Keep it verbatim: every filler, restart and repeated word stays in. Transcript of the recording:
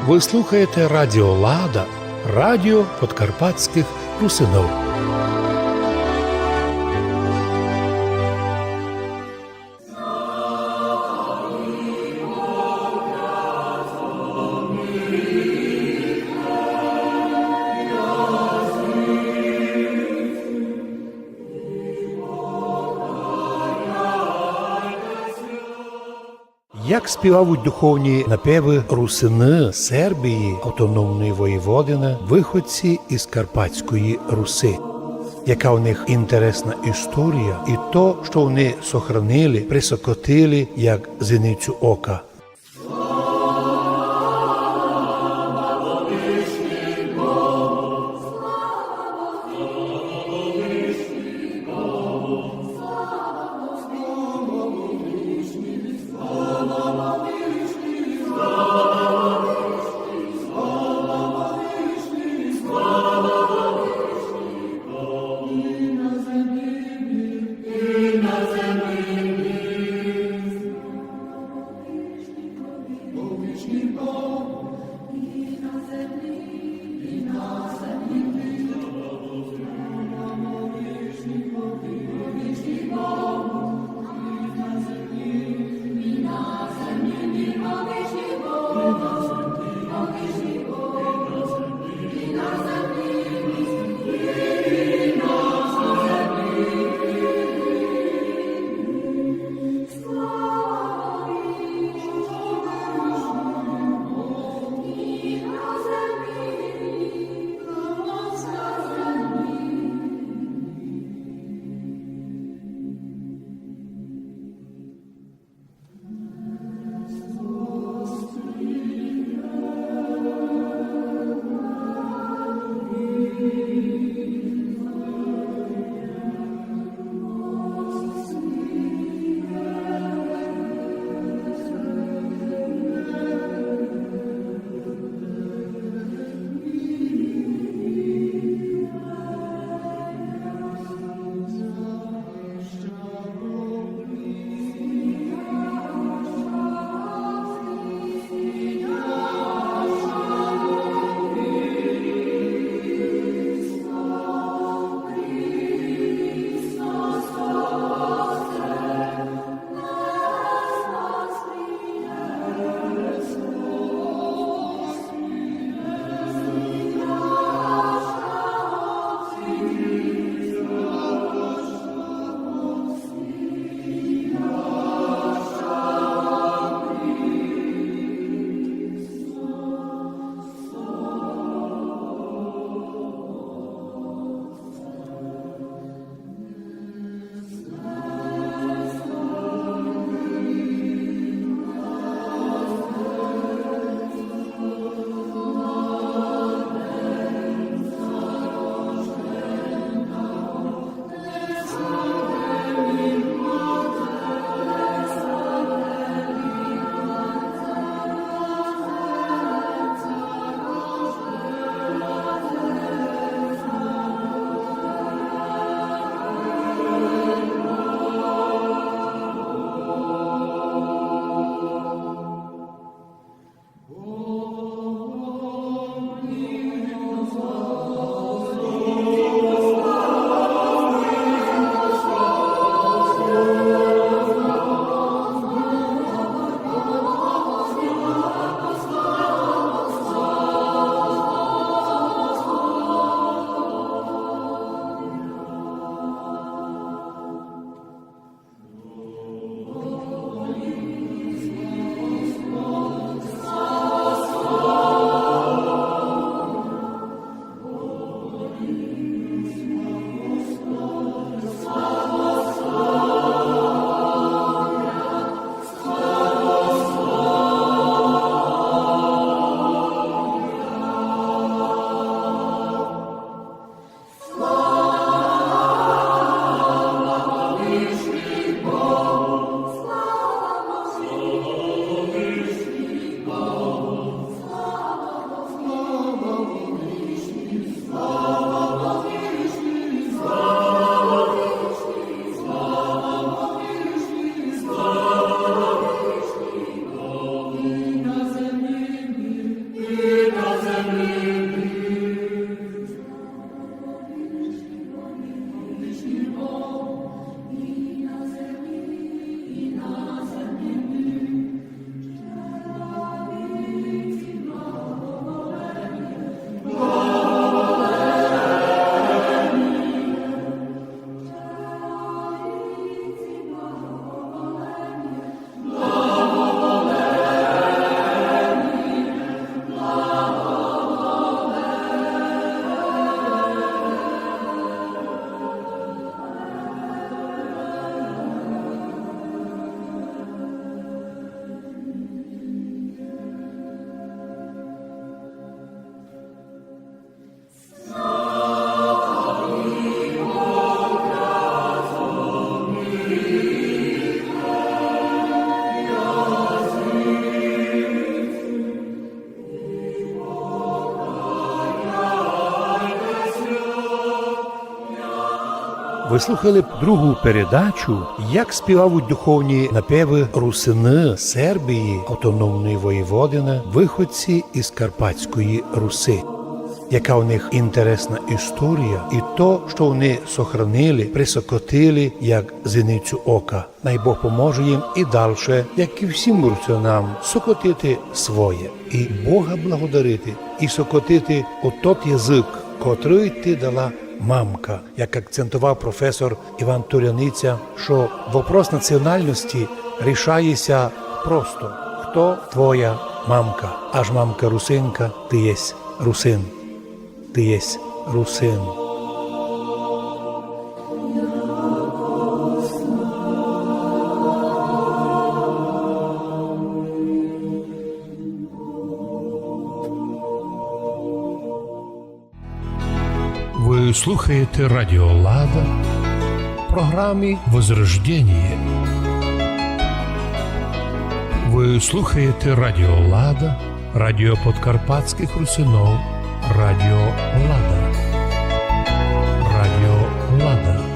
Вы слухаєте Радіо Лада, радіо подкарпатськых русинов. Як співавуть духовні напевы русины Сербії, автономної воєводины, выходці из Карпатської Руси? Яка в них інтересна історія і то, што вони сохранили, присокотили, як зіницю ока? Слухали б другу передачу, як співавуть духовні напевы русины Сербії, Автономної Воєводины, выходці из Карпатської Руси. Яка у них інтересна історія, і то, што вони сохранили, присокотили, як зіницю ока. Най Бог поможе їм і дальше, як і всім русинам, сокотити своє, і Бога благодарити, і сокотити отот язык, котрый ти дала мамка, як акцентовав професор Іван Туряниця, што вопрос національности рішає ся просто: хто твоя мамка? Аж мамка русинка, ти єсь русин. Ти єсь русин. Вы слухаєте Радіо Лада в програмі «Возрождение». Вы слухаєте Радіо Лада, радіо подкарпатськых русинов, Радіо Лада. Радіо Лада.